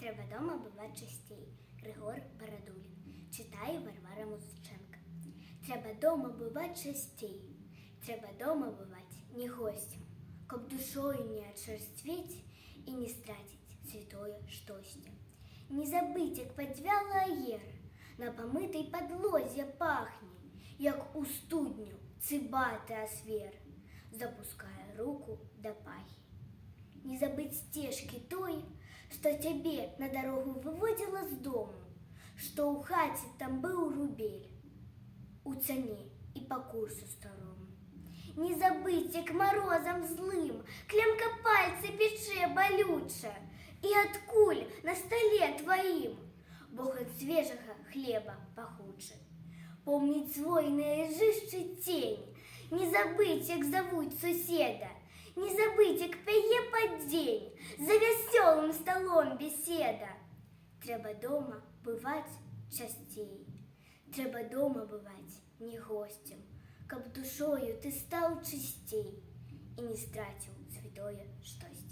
«Трэба дома бываць часцей». Рыгор Барадулін. Чытае Варвара Музычэнка. Трэба дома бываць часцей. Трэба дома бываць не госцем, каб душою не ачарсцвець і не страціць святое штосьці. Не забыць, як падвяла аера на памытай падлозе пахне, як у студню цыбаты асвер, запускае руку да пахі. Не забыць сцежкі той, што цябе на дарогу выводзіла з дому, што ў хаце там быў рубель у цане і па курсу старому. Не забыць, як марозам злым клямка пальцы печэ балюча, і адкуль на стале тваім богат свежага хлеба пахучы. Помніць звойнае іржышча цень, не забыць, як завуць суседа, не забыць, як пяе пад дзень за вясёлым сталом беседа. Трэба дома бываць часцей. Трэба дома бываць не госцем, каб душою ты стаў чысцей і не страціў святое штосьці.